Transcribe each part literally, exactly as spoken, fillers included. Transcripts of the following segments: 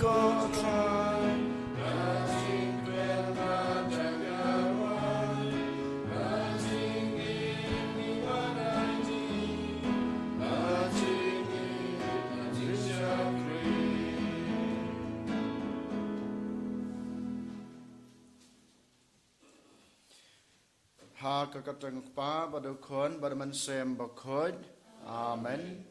Ha ka kyrteng u Kpa bad u Khun bad u Mynsiem Bakhuid. Amen.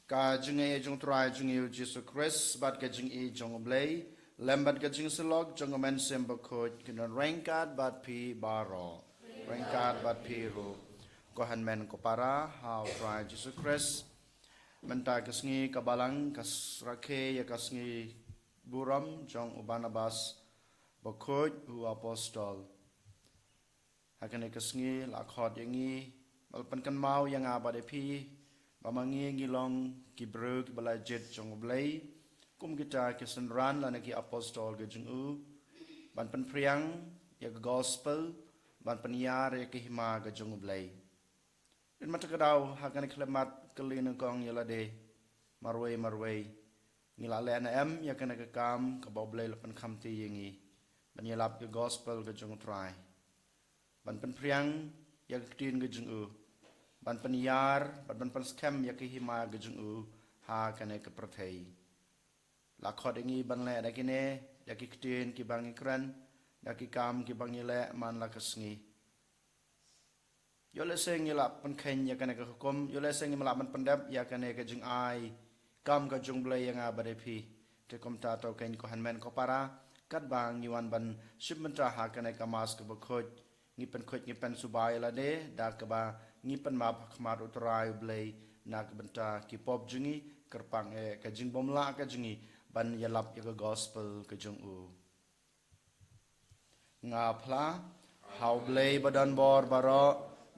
Ka jingïeit jong u Trai jong ngi u Jisu Khrist bad ka jingïeit jong u Blei, lem bad ka jingsyllok jong u Mynsiem Bakhuid, kin don ryngkat bad phi baroh. Ryngkat bad phi ruh. Ko hynmen ko para ha u Trai Jisu Khrist. Mynta ka sngi ka Balang ka rakhe ïa ka sngi burom jong u Barnabas Bakhuid u apostol. Ha kane ka sngi la khot ïa ngi, ba la pynkynmaw ïa nga bad ïa phi, ba ma ngi ngi long ki briew kiba la jied jong u Blei, kum kita ki synran lane ki apostol ka jong u, ban pynphriang ïa ka gospel, ban pynïar ïa ka hima ka jong u Blei. Dei mynta ka daw ha kane ka khyllipmat kylli nyngkong ïa lade, marwei marwei, ngi la leh ne em ïa kane ka kam kaba u Blei la pynkhamti ïa ngi, ban ïalap ïa ka gospel ka jong u Trai, ban pynphriang ïa ka ktien ka jong u, ban pynïar bad ban pynskhem ïa ka hima ka jong u ha kane ka pyrthei. La khot ïa ngi ban leh da kine, da ki ktien kiba ngi kren, da ki kam kiba ngi leh man la ka sngi. Ïoh lehse ngi la pynkheiñ ïa kane ka hukum, ïoh lehse ngim lah ban pyndep ïa kane ka jingai kam ka jong u Blei ïa nga bad ïa phi. Te kumta to kein ko hynmen ko para, katba ngi wan ban shim bynta ha kane ka Mass kaba khuid, ngi pynkhuid ngi pynsuba ïa lade da kaba ngi pynmap ha khmat u Trai u Blei na ka bynta ki pop jong ngi, kyrpang eh ka jingbymlah ka jong ngi ban ïalap ïa ka gospel ka jong u. Nga phla ha u Blei ba don bor baroh,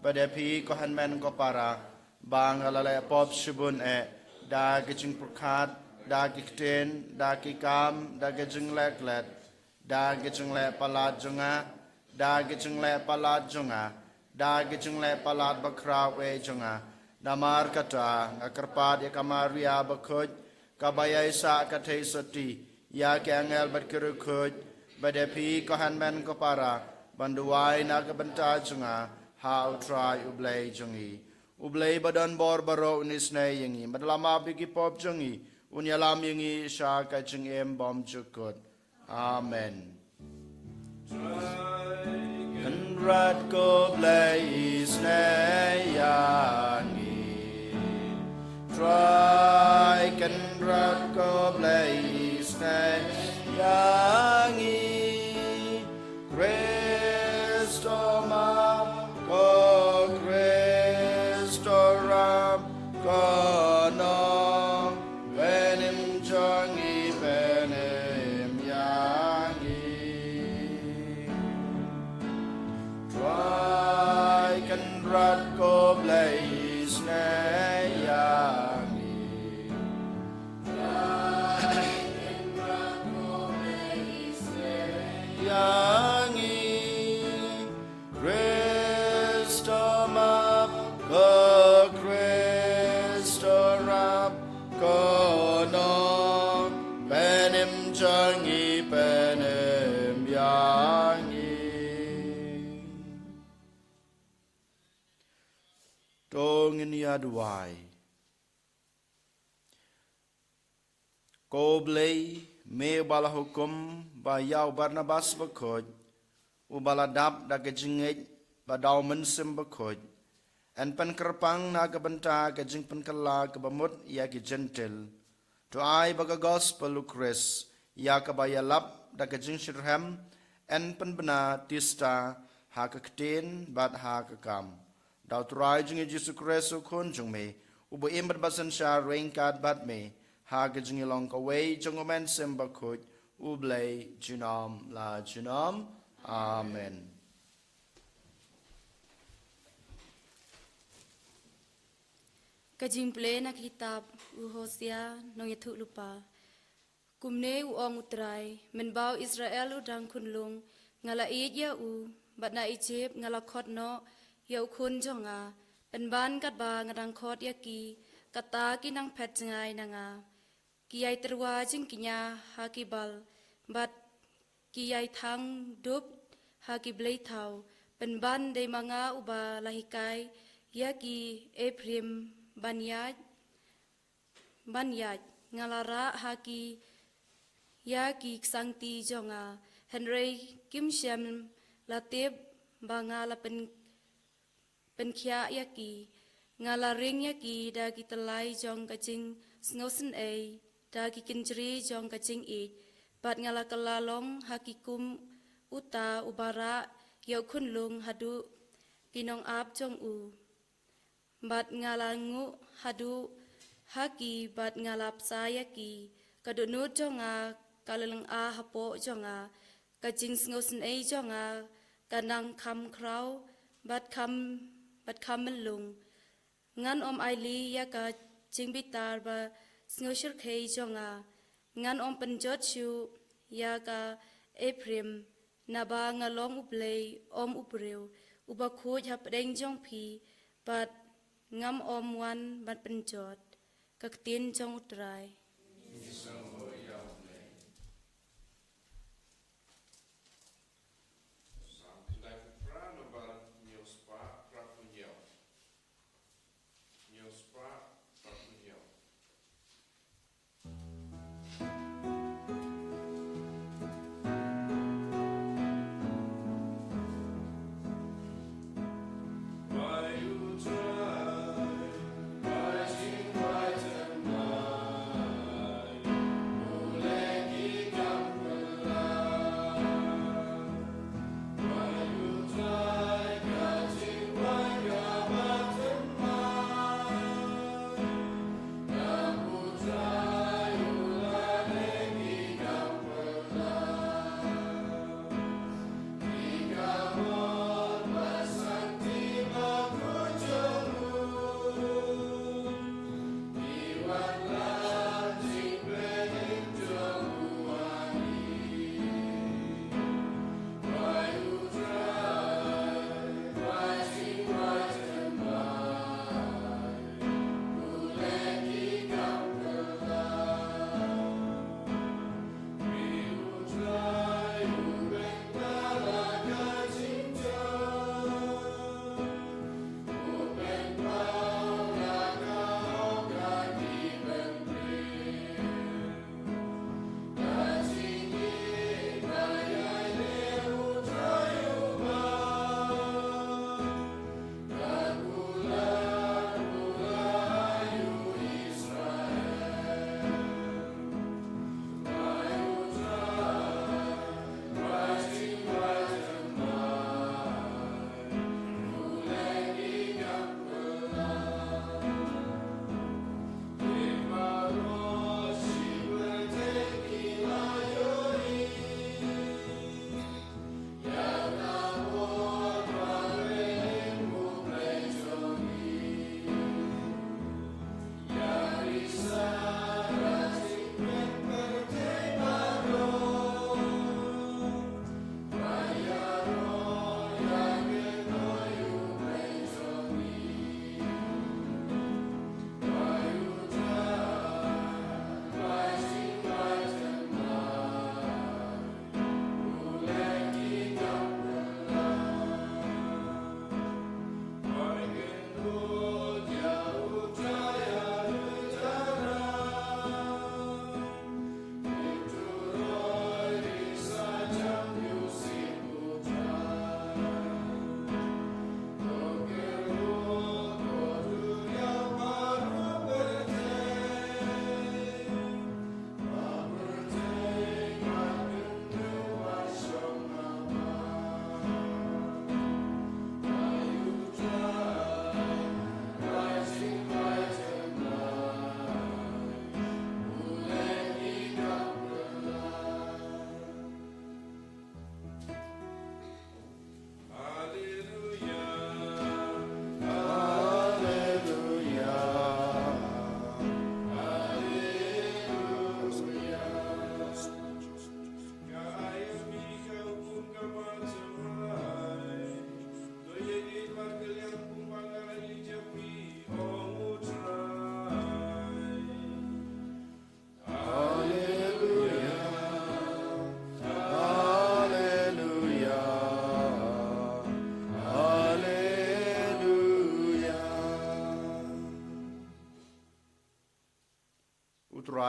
bad ïa phi ko hynmen ko para, ba nga la leh pop shibun eh, da ki jingpyrkhat, da ki ktien, da ki kam, da ki jingleh klet, da ki jingleh palat jong nga, da ki jingleh palat jong nga, da ki jingleh palat bakhraw eh jong nga. Namar kata nga kyrpad ïa ka Maria bakhuid, kaba ïai sah ka theisotti, ïa ki angel bad ki riewkhuid, bad ïa phi ko hynmen ko para, ban duwai na ka bynta jong nga ha u Trai u Blei jong ngi. U Blei ba don bor baroh un isynei ïa ngi, bad la map ïa ki pop jong ngi, un ïalam ïa ngi sha ka jingim bymjukut. Amen. Kynrad ko Blei isynei ïa ngi. Trai Kynrad ko Blei isynei ïa ngi. Khrist to map, ko Khrist to rap, ko nongpynim jong ngi pynim ïa ngi. Trai Kynrad ko Blei isynei ïa ngi. Ïa ngi. Khrist to map, ko Khrist to rap, ko nongpynim jong ngi pynim ïa ngi. To ngin ïa duwai. Ko Blei, me uba la hukum ba ïa u Barnabas bakhuid, uba la dap da ka jingngeit bad da u Mynsiem Bakhuid, yn pynkyrpang na ka bynta ka jingpynkylla kaba mut ïa ki Jentil. To ai ba ka gospel u Khrist, ïa kaba ïalap da ka jingshitrhem, yn pynbna tista ha ka ktien bad ha ka kam. Da u Trai jong ngi Jisu Khrist u Khun jong me, uba im bad ba synshar ryngkat bad me, ha ka jinglong kawei jong u Mynsiem Bakhuid, u Blei junom la junom. Amen. Ka jingpule na ka kitab u Hosea nongïathuhlypa. Kumne u ong u Trai, mynba u Israel u dang khunlung, nga la ïeit ïa u, bad na Ijipt nga la khot noh ïa u khun jong nga, pynban katba nga dang khot ïa ki, kata ki nang phet jngai na nga. ki ïai tyrwa jingkñia ha ki bal, bad ki ïai thang dup ha ki blei thaw. Pynban dei ma nga uba la hikai ïa ki Ephraim ban ïaid, ban ïaid. Nga la rah ha ki ïa ki ksangti jong nga, hynrei kim shym la tip ba nga la pyn pynkhiah ïa ki. Nga la ring ïa ki da ki tyllai jong ka jingsngewsynei, da ki kynjri jong ka jingïeit, bad nga la kylla long ha ki kum uta uba rah ïa u khunlung haduh ki nongap jong u. Bad nga la nguh haduh ha ki bad nga la bsa ïa ki. Ka dohnud jong nga ka la lynga hapoh jong nga, ka jingsngewsynei jong nga ka nang kham khraw bad kham, bad kham myllung. Ngan ym ailad ïa ka jingbitar ba sngewshyrkhei jong nga. Ngan ym pynjot shuh ïa ka Ephraim, naba nga long U Blei, ym u briew, uba khuid hapdeng jong phi, bad ngam ym wan ban pynjot. Ka ktien jong U Trai.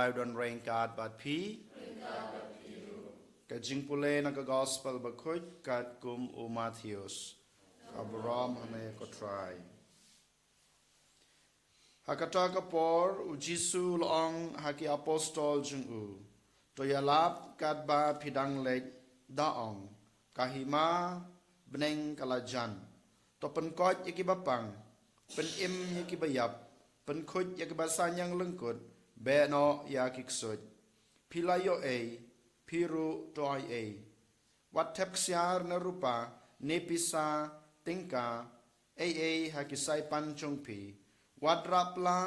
Ai don ryngkat bad phi. Ka jingpule na ka gospel bakhuid katkum u Mathaios. Ka burom ha me ko Trai. Ha kata ka por u Jisu u la ong ha ki apostol jong u, to ïalap katba phi dang leit, da ong, ka hima bneng ka la jan. To pynkoit ïa ki bapang, pynim ïa ki baïap, pynkhuid ïa ki basaiñiang lyngkut, beh noh ïa ki ksuid. Phi la ïoh ei, phi ruh to ai ei. Wat thep ksiar ne rupa, ne pisa, tyngka, ei ei ha ki saipan jong phi. Wat rah pla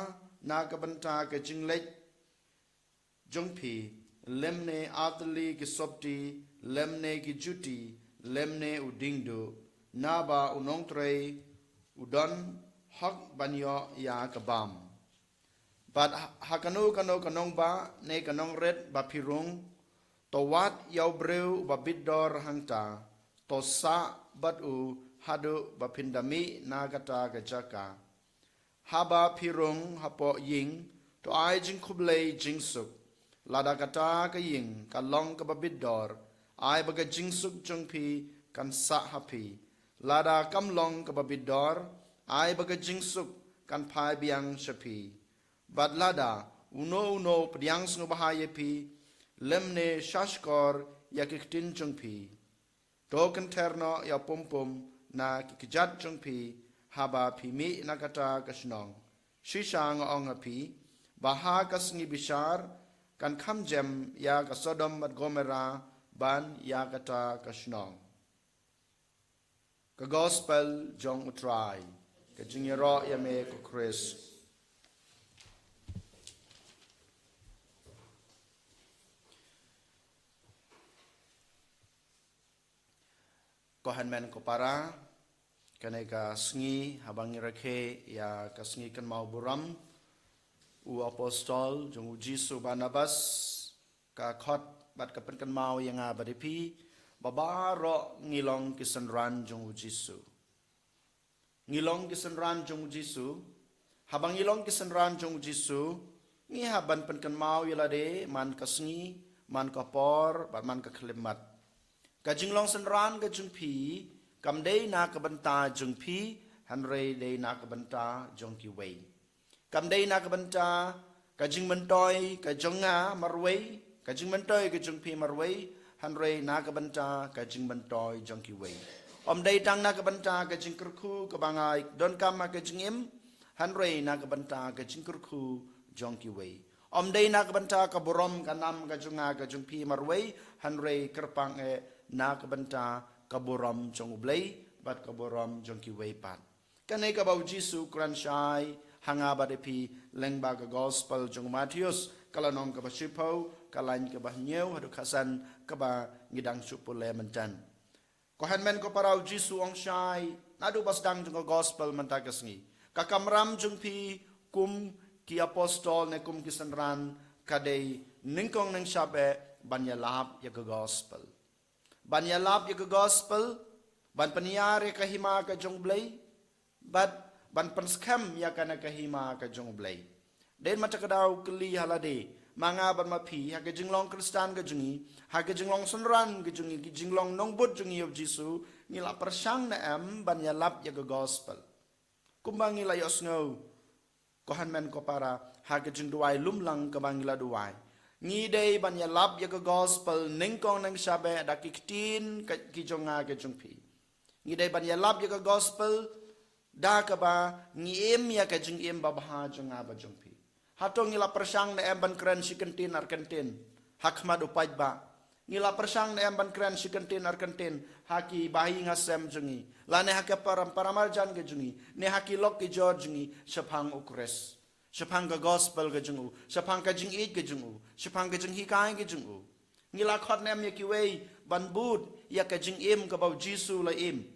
na ka bynta ka jingleit jong phi, lymne artylli ki sopti, lymne ki juti, lymne u diengduh, naba u nongtrei u don hok ban ïoh ïa ka bam. Bad ha, ha kano kano ka nongbah ne ka nongrit ba phi rung, to wad ïa u briew uba bit dor hangta, to sah bad u haduh ba phin da mih na kata ka jaka. Haba phi rung hapoh ïing, to ai jingkhublei jingsuk. Lada kata ka ïing ka long kaba bit dor, ai ba ka jingsuk jong phi kan sah ha phi. Lada kam long kaba bit dor, ai ba ka jingsuk kan phai biang sha phi. Bad lada uno uno u pdiang sngewbha ïa phi, lymne shahshkor ïa ki ktien jong phi, to kynther noh ïa u pum pum na ki kjat jong phi haba phi mih na kata ka shnong. Shisha nga ong ha phi, ba ha ka sngi bishar kan kham jem ïa ka Sodom bad Gomorrah ban ïa kata ka shnong. Ka gospel jong u Trai. Ka jingïaroh ïa me ko Khrist. Ko hynmen ko para, kane ka sngi haba ngi rakhe ïa ka sngi kynmaw burom u apostol jong u Jisu Barnabas, ka khot bad ka pynkynmaw ïa nga bad ïa phi ba baroh ngi long ki synran jong u Jisu. Ngi long ki synran jong u Jisu. Haba ngi long ki synran jong u Jisu, ngi hap ban pynkynmaw ïa lade man ka sngi, man ka por bad man ka khyllipmat. Ka jinglong synran ka jong phi kam dei na ka bynta jong phi, hynrei dei na ka bynta jong kiwei. Kam dei na ka bynta ka jingmyntoi ka jong nga marwei, ka jingmyntoi ka jong phi marwei, hynrei na ka bynta ka jingmyntoi jong kiwei. Ym dei tang na ka bynta ka jingkyrkhu kaba nga donkam ha ka jingim, hynrei na ka bynta ka jingkyrkhu jong kiwei. Ym dei na ka bynta ka burom ka nam ka jong nga ka jong phi marwei, hynrei kyrpang eh na ka bynta ka burom jong U Blei bad ka burom jong kiwei pat. Kane kaba u Jisu u kren shai ha nga bad ïa phi lyngba ka gospel jong u Mathaios, ka lynnong kaba shiphew, ka lain kaba hynñiew haduh khatsan, kaba ngi dang shu pule mynta. Ko hynmen ko para, u Jisu u ong shai naduh ba sdang jong ka gospel mynta ka sngi, ka kamram jong phi kum ki apostol ne kum ki synran ka dei nyngkong nyngshap eh ban ïalap ïa ka gospel. Ban ïalap ïa ka gospel, ban pynïar ïa ka hima ka jong U Blei, bad ban pynskhem ïa kane ka hima ka jong U Blei. Dei ma ta ka daw kylli ha lade, ma nga bad ma phi, ha ka jinglong Khristan ka jong ngi, ha ka jinglong synran ka jong ngi, ka jinglong nongbud jong ngi ïa u Jisu, ngi la pyrshang ne em ban ïalap ïa ka gospel. Kumba ngi la ïohsngew, ko hynmen ko para, ha ka jingduwai lum lang kaba ngi la duwai, ngi dei ban ïalap ïa ka gospel nyngkong nyngshap eh da ki ktien ka, ki jong nga ka jong phi. Ngi dei ban ïalap ïa ka gospel da kaba ngi im ïa ka jingim babha jong nga bad jong phi. Hato ngi la pyrshang ne em ban kren shi kyntien ar kyntien ha khmat u paidbah? Ngi la pyrshang ne em ban kren shi kyntien ar kyntien ha ki bahaïing hasem jong ngi, lane ha ka para, paramarjan ka jong ngi, ne ha ki lok ki jor jong ngi shaphang u Khrist, shaphang ka gospel ka jong u, shaphang ka jingïeit ka jong u, shaphang ka jinghikai ka jong u? Ngi la khot ne em ïa kiwei ban bud ïa ka jingim kaba u Jisu u la im,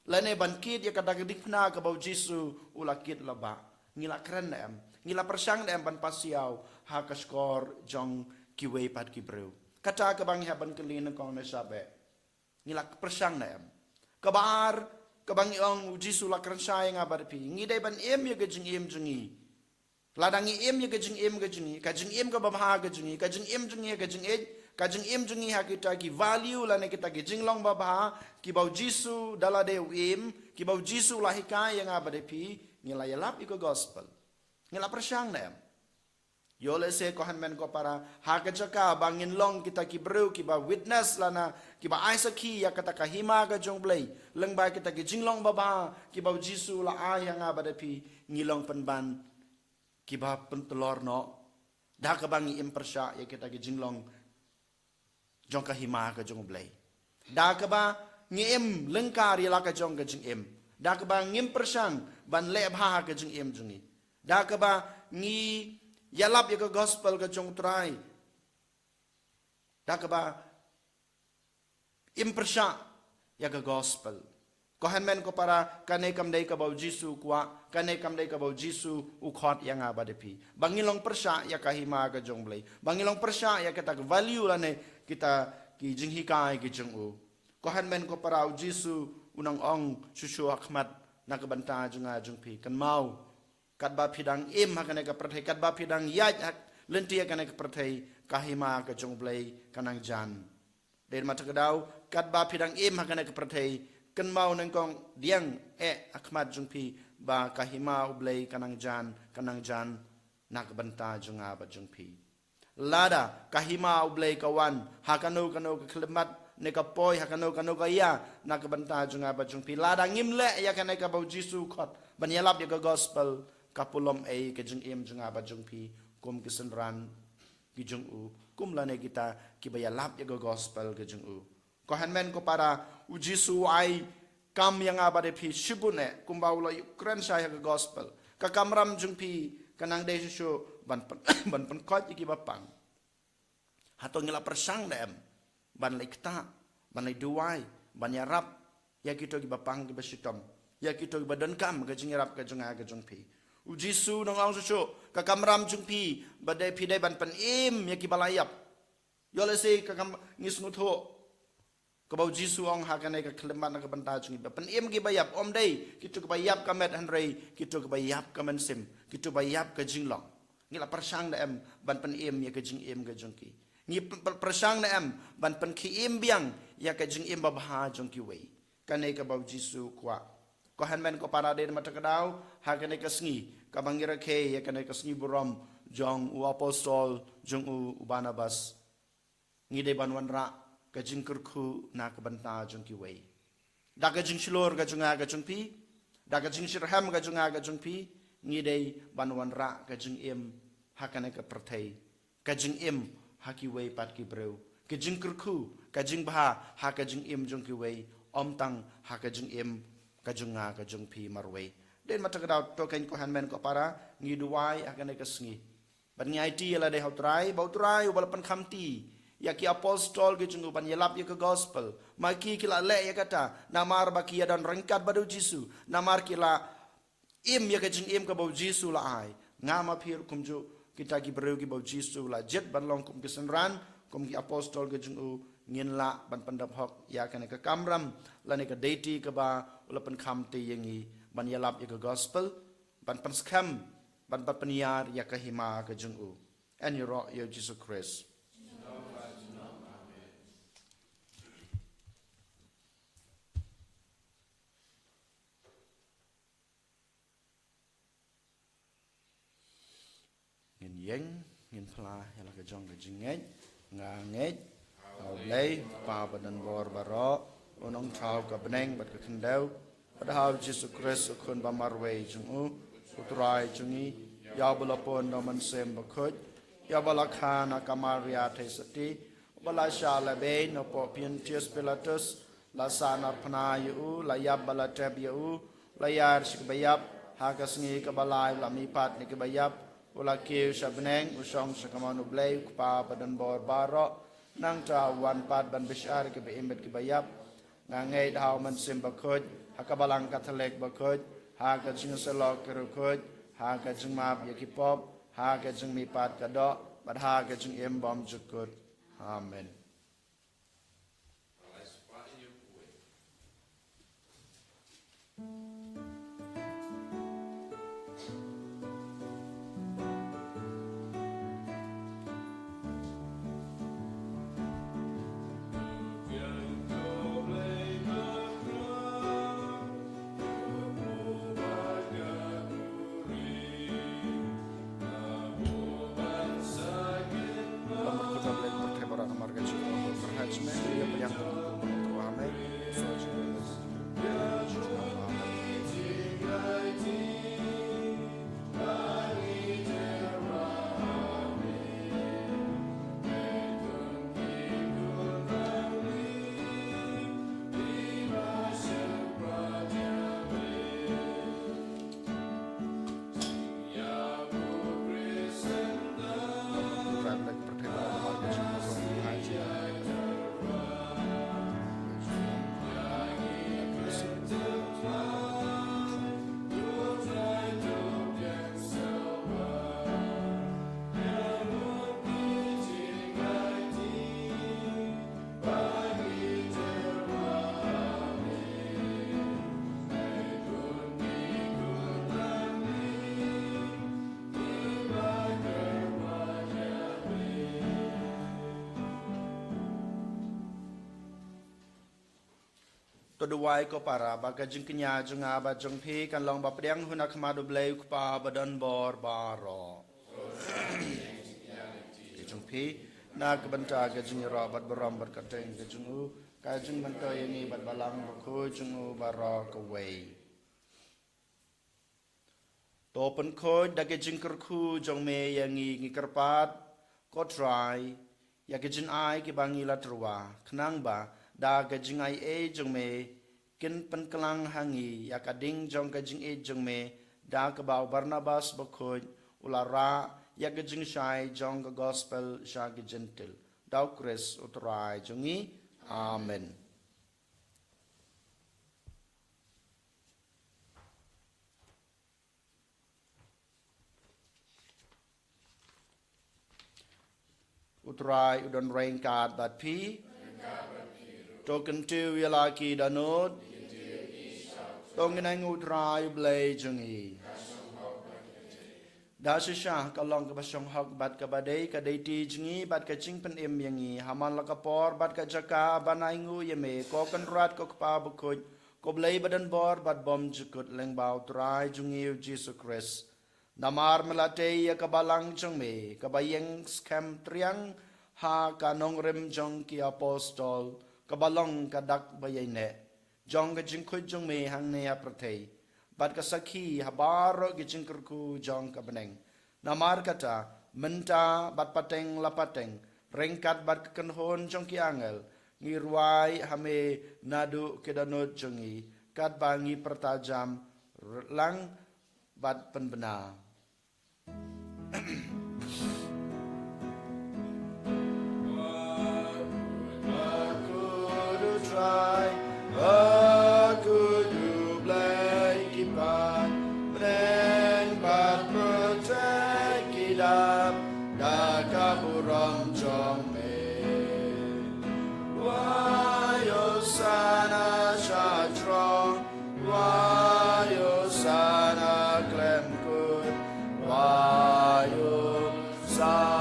lane ban kit ïa ka dak dikphna kaba u Jisu u la kit la bah? Ngi la kren ne em, ngi la pyrshang ne em ban pasiaw ha ka shkor jong kiwei pat ki briew? Kata kaba ngi hap ban kylli nyngkong nyngshap eh. Ngi la pyrshang ne em? Kaba ar, kaba ngi ong, u Jisu u la kren shai ïa nga bad ïa phi, ngi dei ban im ïa ka jingim jong ngi Lada ngi im ïa ka jingim ka jong ngi, ka jingim kaba bha ka jong ngi, ka jingim jong ngi ha ka jingïeit, ka jingim jong ngi ha kita ki value lane kita ki jinglong babha kiba u Jisu da lade u im, kiba u Jisu u la hikai ïa nga bad ïa phi, ngi la ïalap ïa ka gospel. Ngi la pyrshang ne em? Ïoh lehse ko hynmen ko para, ha ka jaka ba ngin long kita ki briew kiba witness lane kiba ai sakhi ïa kata ka hima ka jong u Blei, lyngba kita ki jinglong babha kiba u Jisu u la ai ïa nga bad ïa phi, ngi long pynban kiba pyntlor noh da kaba ngi im pyrshah ïa kita ki jinglong jong ka hima ka jong u Blei. Da kaba ngi im lyngkar ïa la ka jong ka jingim. Da kaba ngim pyrshang ban leh bha ha ka jingim jong ngi. Da kaba ngi ïalap ïa ka gospel ka jong u Trai. Da kaba im pyrshah ïa ka gospel. Ko hynmen ko para, kane kam dei kaba u Jisu u kwah, kane kam dei kaba u Jisu u khot ïa nga bad ïa phi. Ba ngi long pyrshah ïa ka hima ka jong u Blei. Ba ngi long pyrshah ïa kita ki value lane kita ki jinghikai ki jong u. Ko hynmen ko para, u Jisu u nang ong shuh shuh ha khmat na ka bynta jong nga jong phi. Kynmaw, katba phi dang im ha kane ka pyrthei, katba phi dang ïaid ha lynti ha kane ka pyrthei, ka hima ka jong u Blei ka nang jan. Dei ma ta ka daw, katba phi dang im ha kane ka pyrthei, kynmaw nyngkong, diang eh ha khmat jong phi ba ka hima u Blei ka nang jan, ka nang jan na ka bynta jong nga bad jong phi. Lada ka hima u Blei ka wan ha kano kano ka khyllipmat ne ka poi ha kano kano ka ïa na ka bynta jong nga bad jong phi, lada ngim leh ïa kane kaba u Jisu u khot ban ïalap ïa ka gospel, ka pulom ei ka jingim jong nga bad jong phi kum ki synran ki jong u, kum lane kita kiba ïalap ïa ka gospel ka jong u. Ko hynmen ko para, u Jisu u ai kam ïa nga bad ïa phi shibun eh, kumba u la ïakren shai ha ka gospel. Ka kamram jong phi ka nang dei shuh shuh ban pyn, ban pynkhiah ïa kiba pang. Hato ngi la pyrshang ne em ban leit ktah, ban leit duwai, ban ïarap ïa kito kiba pang kiba shitom, ïa kito kiba donkam ka jingïarap ka jong nga ka jong phi? U Jisu u nang ong shuh shuh, ka kamram jong phi ba dei, phi dei ban pynim ïa kiba la ïap. Ïoh lehse ka kam ngi sngewthuh kaba u Jisu u ong ha kane ka khyllipmat na ka bynta jong ngi ba pynim kiba ïap, ym dei kito kiba ïap ka met hynrei kito kiba ïap ka mynsiem, kito ba ïap ka jinglong. Ngi la pyrshang ne em ban pynim ïa ka jingim ka jong ki? Ngi py-, pyrshang ne em ban pynkhie im biang ïa ka jingim babha jong kiwei? Kane kaba u Jisu u kwah. Ko hynmen ko para, dei ma ta ka daw, ha kane ka sngi kaba ngi rakhe ïa kane ka sngi burom jong u apostol jong u, u Barnabas, ngi dei ban wanrah ka jingkyrkhu na ka bynta jong kiwei. Da ka jingshlur ka jong nga ka jong phi, da ka jingshitrhem ka jong nga ka jong phi, ngi dei ban wanrah ka jingim ha kane ka pyrthei, ka jingim ha kiwei pat ki briew, ka jingkyrkhu, ka jingbha ha ka jingim jong kiwei, ym tang ha ka jingim ka jong nga ka jong phi marwei. Dei ma ta ka daw, to keiñ ko hynmen ko para, ngi duwai ha kane ka sngi. Bad ngi aiti ïa lade ha u Trai, ba u Trai uba la pynkhamti ïa ki apostol ki jong u ban ïalap ïa ka gospel, ma ki ki la leh ïa kata namar ba ki ïadon ryngkat bad u Jisu, namar ki la im ïa ka jingim kaba u Jisu u la ai. Nga ma phi ruh kumjuh, kita ki briew kiba u Jisu u la jied ban long kum ki synran, kum ki apostol ki jong u, ngin lah ban pyndap hok ïa kane ka kamram lane ka deiti kaba u la pynkhamti ïa ngi ban ïalap ïa ka gospel, ban pynskhem, ban, ban pynïar ïa ka hima ka jong u. Yn ïaroh ïa u Jisu Khrist. Ngin ïeng, ngin phla ïa la ka jong ka jingngeit. Nga ngeit ha u Blei, u Kpa badonbor baroh, u nongthaw ka bneng bad ka khyndew, bad ha u Jisu Khrist u Khun ba marwei jong u, u Trai jong ngi, ïa uba la pun da u Mynsiem Bakhuid, ïa uba la kha na ka Maria theisotti, uba la shah lehbeiñ hapoh Pontius Pilatus, la sahnarphna ïa u, la ïap bad la tep ïa u, la ïaid sha kiba ïap, ha ka sngi kaba lai u la mihpat na kiba ïap, u la kiew sha bneng, u shong sha kamon u Blei u Kpa badonbor baroh. Nangta u wan pat ban bishar ïa kiba im bad kiba ïap. Nga ngeit ha u Mynsiem Bakhuid, ha ka Balang Katholik bakhuid, ha ka jingïasyllok ki riewkhuid, ha ka jingmap ïa ki pop, ha ka jingmihpat ka doh, bad ha ka jingim bymjukut. Amen. To duwai ko para ba ka jingkñia jong nga bad jong phi kan long ba pdiang hun ha khmat U Blei U Kpa ba don bor baroh. Ka jong phi na ka bynta ka jingïaroh bad burom bad ka teng ka jong u, ka jingmyntoi ïa ngi bad Balang Bakhuid jong u baroh kawei. To pynkhuid da ka jingkyrkhu jong me ïa ngi, ngi kyrpad, ko Trai, ïa ka jingai kiba ngi la tyrwa, khnang ba da ka jingai ei jong me kin pynklang ha ngi ïa ka ding jong ka jingïeit jong me, da kaba u Barnabas Bakhuid u la rah ïa ka jingshai jong ka gospel sha ki Jentil. Da U Khrist U Trai jong ngi. Amen. U Trai u don ryngkat bad phi. To kyntiew ïa la ki dohnud. To ngin ai nguh U Trai U Blei jong ngi. Da shisha ka long kaba shong hok bad kaba dei, ka dei ti jong ngi bad ka jingpynim ïa ngi ha man la ka por bad ka jaka ban ai nguh ïa me, ko Kynrad ko Kpa Bakhuid, ko Blei ba don bor bad bymjukut, lyngba U Trai jong ngi U Jisu Khrist. Namar me la tei ïa ka balang jong me kaba ïeng skhem triang ha ka nongrim jong ki apostol, kaba long ka dak ba ïaineh jong ka jingkhuid jong me hangne ha pyrthei, bad ka sakhi ha baroh ki jingkyrkhu jong ka bneng. Namar kata, mynta bad pateng la pateng, ryngkat bad ka kynhun jong ki angel, ngi rwai ha me naduh ki dohnud jong ngi, katba ngi pyrta jam, r-, lang bad pynbna. Bakhuid U Trai, bakhuid U Blei ki paid, bneng bad pyrthei ki dap da ka burom jong me. Wai Hosana sha jrong, wai Hosana khlem kut, wai Hosana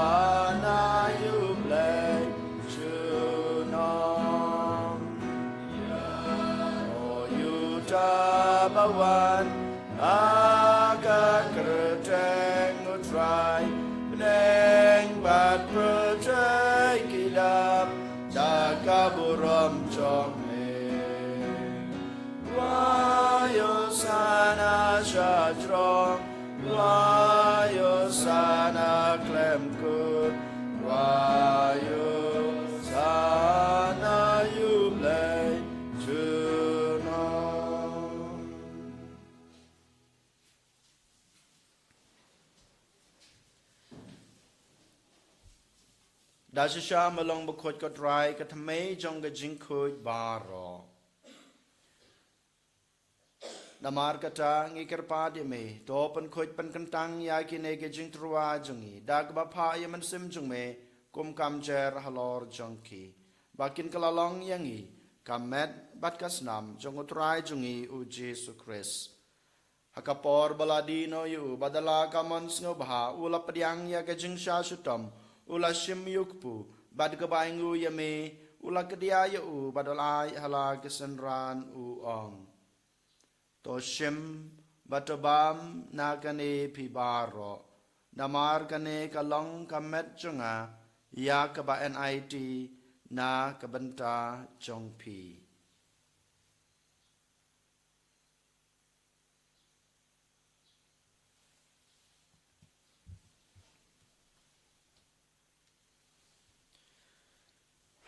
ïa U Blei junom. O Juda ba wan ha ka kyrteng U Trai, bneng bad pyrthei ki dap da ka burom jong me. Wai Hosana sha jrong, wai Hosana khlem kut, wai Hosana ïa U Blei junom. Da shisha me long bakhuid ko Trai, ka thymmei jong ka jingkhuid baroh. Namar kata ngi kyrpad ïa me, to pynkhuid pynkyntang ïa kine ki jingtyrwa jong ngi da kaba phah ïa u Mynsiem jong me kum ka mjer halor jong ki, ba kin kylla long ïa ngi ka met bad ka snam jong U Trai jong ngi U Jisu Khrist. Ha ka por ba la die noh ïa u bad da la ka mon sngewbha, u la pdiang ïa ka jingshah shitom, u la shim ïa u kpu, bad kaba ainguh ïa me, u la kdiah ïa u bad u la ai ha la ki synran, u ong: To shim bad to bam na kane phi baroh, namar kane ka long ka met jong nga ïa kaba en aiti na ka bynta jong phi.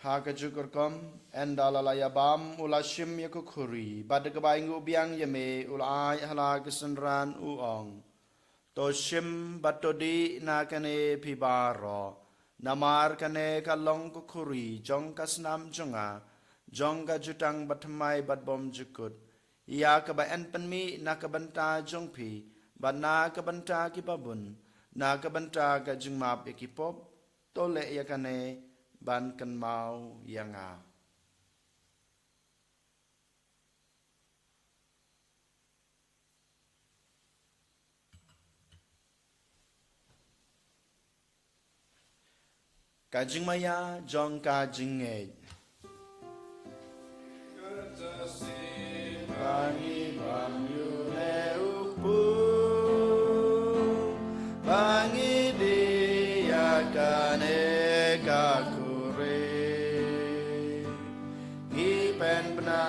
Ha kajuh ka rukom, ynda la la ïabam, u la shim ïa ka khuri, bad da kaba ainguh biang ïa me, u la ai ha la ki synran, u ong: To shim bad to dih na kane phi baroh, namar kane ka long ka khuri jong ka snam jong nga, jong ka jutang bathymmai bad bymjukut, ïa kaba yn pynmih na ka bynta jong phi bad na ka bynta ki babun, na ka bynta ka jingmap ïa ki pop. To leh ïa kane ban kynmaw ïa nga. Ka jingmaïa jong ka jingngeit. Ba ngi bam ïa une u kpu, ba ngi dih ïa kane ka khuri, ngi pynbna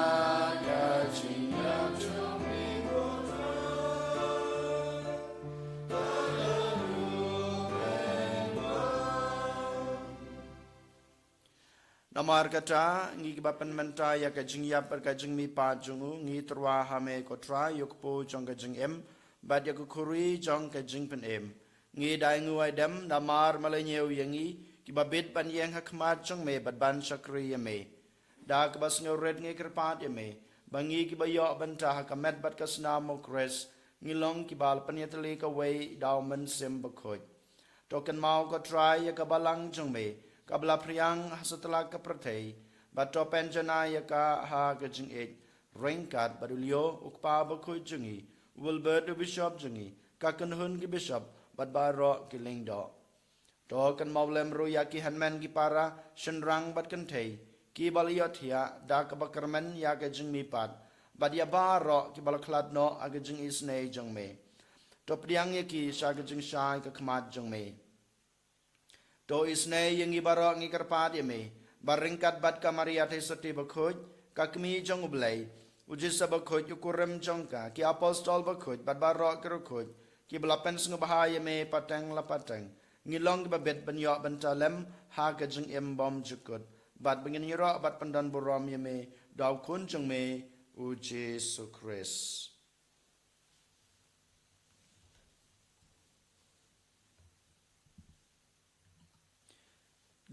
ka jingïap jong me, ko Trai. Namar kata, ngi kiba pynmynta ïa ka jingïap bad ka jingmihpat jong u, ngi tyrwa ha me, ko Trai, ïa u kpu jong ka jingim bad ïa ka khuri jong ka jingpynim. Ngi da ainguh aidem namar me la ñiew ïa ngi, kiba bit ban ïeng ha khmat jong me bad ban shakri ïa me. Da kaba sngewrit ngi kyrpad ïa me ba ngi kiba ïoh bynta ha ka met bad ka snam u Khrist, ngi long kiba la pynïatylli kawei da u Mynsiem Bakhuid. To kynmaw, ko Trai, ïa ka balang jong me kaba la phriang ha satlak ka pyrthei, bad to pynjanai ïa ka ha ka jingïeit, ryngkat bad u Leo, u kpa bakhuid jong ngi, u Wilbert, u bishop jong ngi, ka kynhun ki bishop bad baroh ki lyngdoh. To kynmaw lem ruh ïa ki hynmen ki para, shynrang bad kynthei, kiba la ïohthiah da kaba kyrmen ïa ka jingmihpat, bad ïa baroh kiba la khlad noh ha ka jingisynei jong me. To pdiang ïa ki sha ka jingshai ka khmat jong me. To isynei ïa ngi baroh, ngi kyrpad ïa me, ba ryngkat bad ka Maria Theisotti Bakhuid, ka Kmie jong u Blei, u Joseph Bakhuid, u kurim jong ka, ki apostol bakhuid bad baroh ki riewkhuid kiba la pynsngewbha ïa me pateng la pateng, ngi long kiba bit ban ïoh bynta lem ha ka jingim bymjukut, bad ba ngin ïaroh bad pyndonburom ïa me da u Khun jong me, u Jisu Khrist.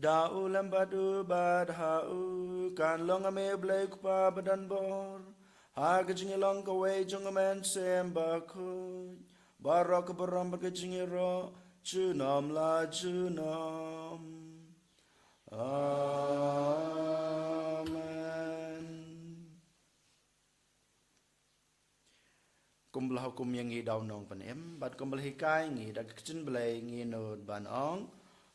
Da u lem bad u bad ha u, kan long ha me, u Blei u Kpa badonbor, ha ka jingïalong kawei jong u Mynsiem Bakhuid, baroh ka burom bad ka jingïaroh junom la junom. Amen. Kumba la hukum ïa ngi da u Nongpynim, bad kumba la hikai ngi da ka ktien Blei, ngi nud ban ong: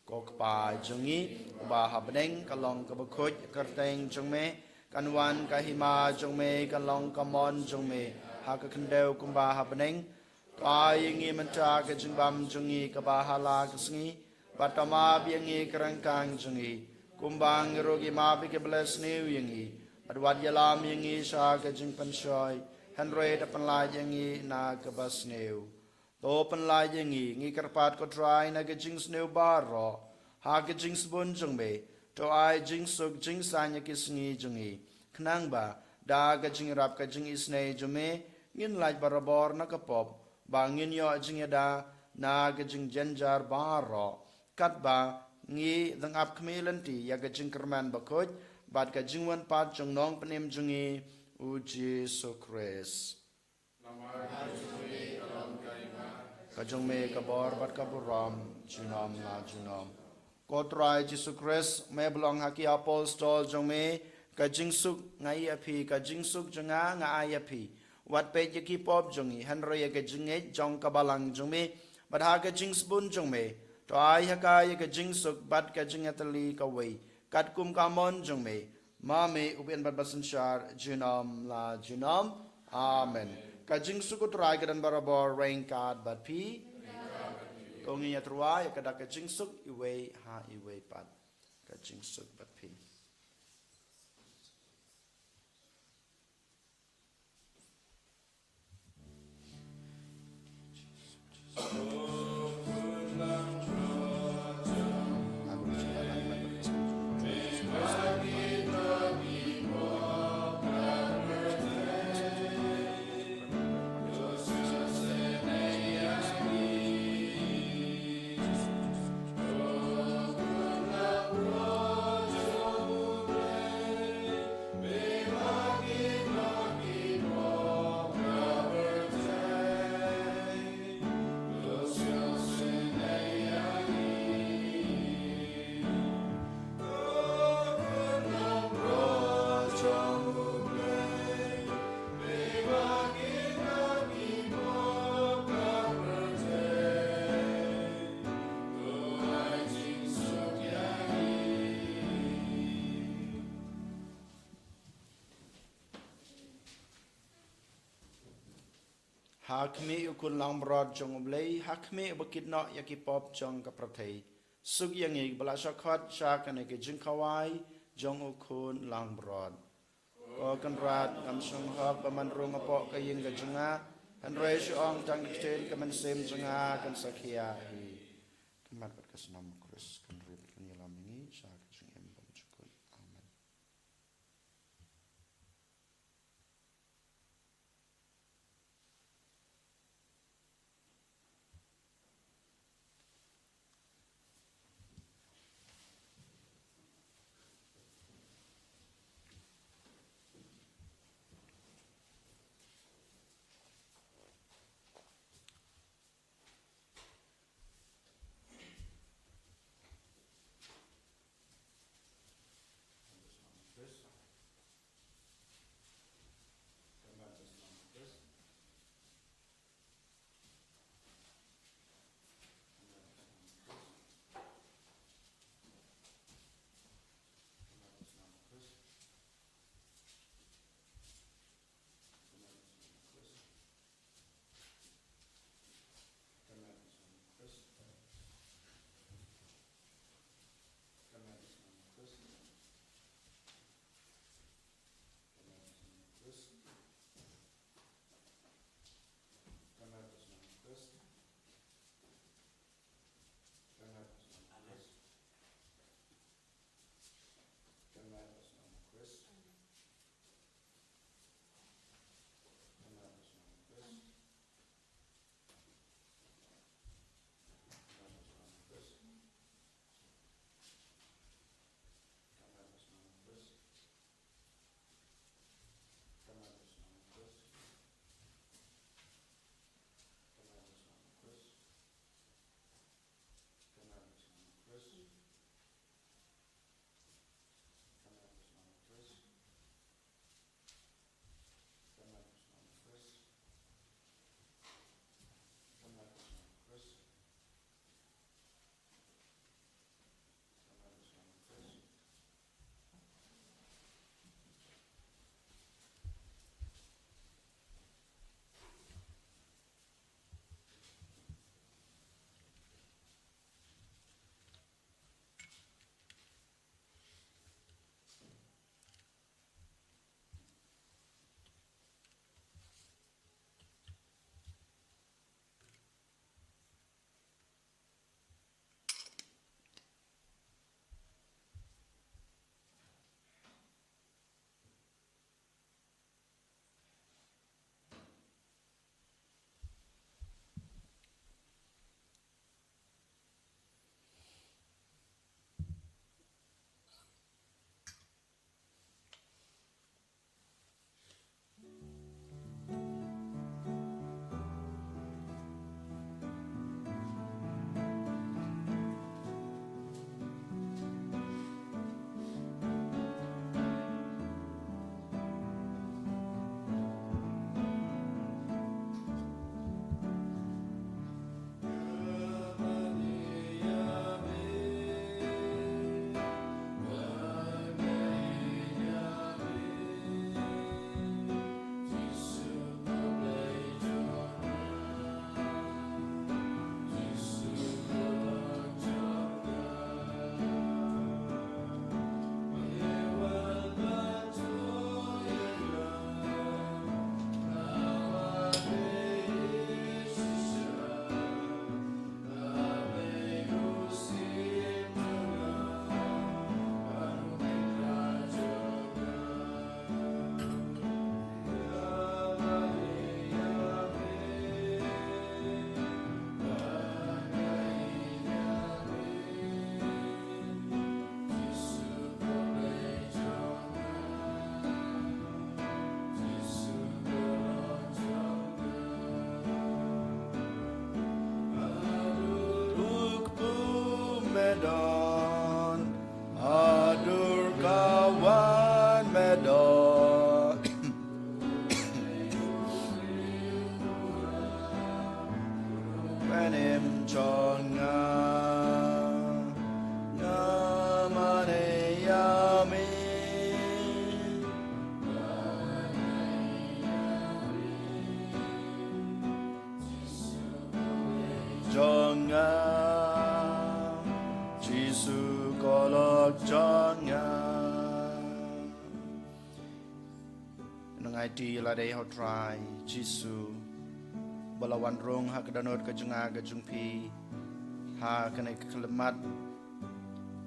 Ko Kpa jong ngi uba ha bneng, ka long kaba khuid ka kyrteng jong me, kan wan ka hima jong me, kan long ka mon jong me ha ka khyndew kumba ha bneng. To ai ïa ngi mynta ka jingbam jong ngi kaba ha la ka sngi, bad to map ïa ngi ki ryngkang jong ngi, kumba ngi ruh ngi map ïa kiba la sniew ïa ngi, bad wat ïalam ïa ngi sha ka jingpynshoi, hynrei to pynlait ïa ngi na kaba sniew. To pynlait ïa ngi, ngi kyrpad ko Trai, na ka jingsniew baroh, ha ka jingsbun jong me, to ai jingsuk jingsaiñ ïa ki sngi jong ngi, khnang ba da ka jingïarap ka jingisynei jong me, ngin lait barabor na ka pop, ba ngin ïoh jingïada na ka jingjynjar baroh, katba ngi dang ap khmih lynti ïa ka jingkyrmen bakhuid bad ka jingwan pat jong u Nongpynim jong ngi, u Jisu Khrist. Ka jong me ka bor bad ka burom junom la junom. Ko Trai Jisu Khrist, me ba la ong ha ki apostol jong me: Ka jingsuk nga ai ïa phi, ka jingsuk jong nga nga ai ïa phi. Wat peit ïa ki pop jong ngi, hynrei ïa ka jingngeit jong ka balang jong me. Bad ha ka jingsbun jong me, to ai ha ka ïa ka jingsuk bad ka jingïatylli kawei, katkum ka mon jong me, ma me uba ïeit bad ba synshar junom la junom. Amen. Ka jingsuk u Trai ka don barabor ryngkat bad phi. To ngin ïatyrwa ïa ka da ka jingsuk iwei ha iwei pat. Ka jingsuk bad phi. Ha khmih ïa u Khun langbrot jong U Blei, ha khmih ba kit noh ïa ki pop jong ka pyrthei. Suk ïa ngi ba la shah khot sha kane ka jingkhawai jong u Khun langbrot. Ko Kynrad, ngam shym hok ba men rung hapoh ka ïing ka jong nga, hynrei shu ong tang ka ktien, ka mynsiem jong nga kan sa khia hi. Ka met bad ka snam u Khrist kan rit kan ïalam ïa ngi sha ka jingim bymjukut. Amen. Uk pu medon, adur kawan medon. Penim chonga, nga mane yami. nga, Jisu ko lok jong nga. Nang aiti lade ha u Trai Jisu ba la wan rung ha ka dohnud ka jong nga ka jong phi ha kane ka khyllipmat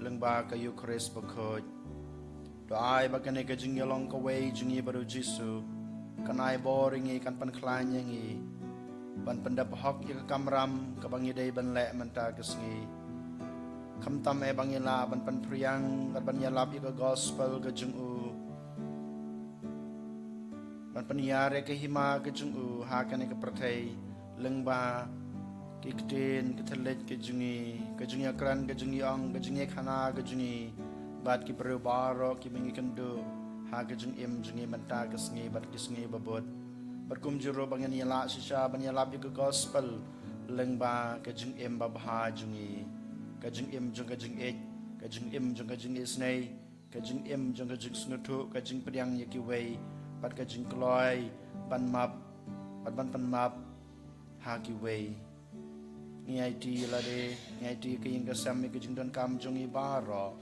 lyngba ka Eukharist bakhuid. To ai ba kane ka jingïalong kawei jong ngi bad u Jisu kan ai bor ïa ngi, kan pynkhlaiñ ïa ngi ban pyndep hok ïa ka kamram kaba ngi dei ban leh mynta ka sngi. Khamtam eh ba ngi lah ban pynphriang bad ban ïalap ïa ka gospel ka jong u, ban pynïar ïa ka hima ka jong u ha kane ka pyrthei lyngba ki ktien ki thylliej ka jong ngi, ka jingïakren ka jong ngi, ong ka jingïakhana ka jong ngi, bad ki briew baroh kiba ngi kynduh ha ka jingim jong ngi mynta ka sngi bad ki sngi ba bud. Bad kumjuh ruh ba ngin ïalah shisha ban ïalap ïa ka gospel lyngba ka jingim babha jong ngi, ka jingim jong ka jingïeit, ka jingim jong ka jingisynei, ka jingim jong ka jingsngewthuh, ka jingpdiang ïa kiwei, bad ka jingkloi ban map bad ban pynmap ha kiwei. Ngi aiti lade, ngi aiti ka ïing ka sem, ïa ka jingdonkam jong ngi baroh.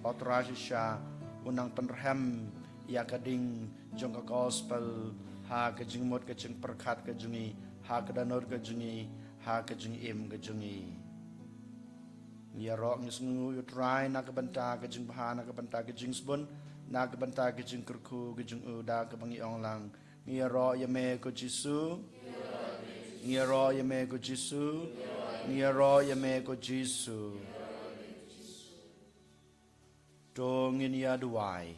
Ba u Trai shisha un nang pynrhem ïa ka ding jong ka gospel ha ka jingmut ka jingpyrkhat ka jong ngi, ha ka dohnud ka jong ngi, ha ka jingim ka jong ngi. Ngi ïaroh ngi sngewnguh ïa u Trai na ka bynta ka jingbha, na ka bynta ka jingsbun, na ka bynta ka jingkyrkhu ka jong u, da kaba ngi ong lang, ngi ïaroh ïa me ko Jisu. Ngi ïaroh ïa me ko Jisu. Ngi ïaroh ïa me ko Jisu. To ngin ïa duwai.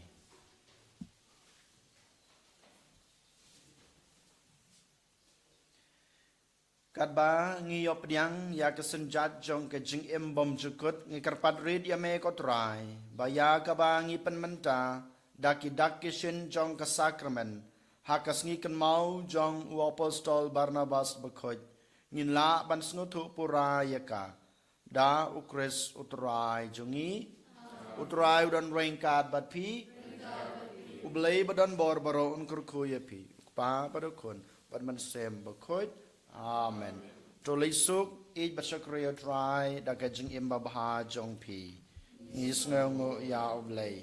Katba ngi ïoh pdiang ïa ka synjat jong ka jingim bymjukut, ngi kyrpad rit ïa me ko Trai ba ïa kaba ngi pynmynta da ki dak ki shin jong ka sakramen ha ka sngi kynmaw jong u apostol Barnabas bakhuid, ngin lah ban sngewthuh pura ïa ka. Da u Khrist u Trai jong ngi. U Trai u don ryngkat bad phi. U Blei ba don bor baroh un kyrkhu ïa phi, u Kpa bad u Khun bad u Mynsiem Bakhuid. Amen. To leit suk, ïeit bad shakri ïa u Trai da ka jingim babha jong phi. Ngi sngewnguh ïa u Blei.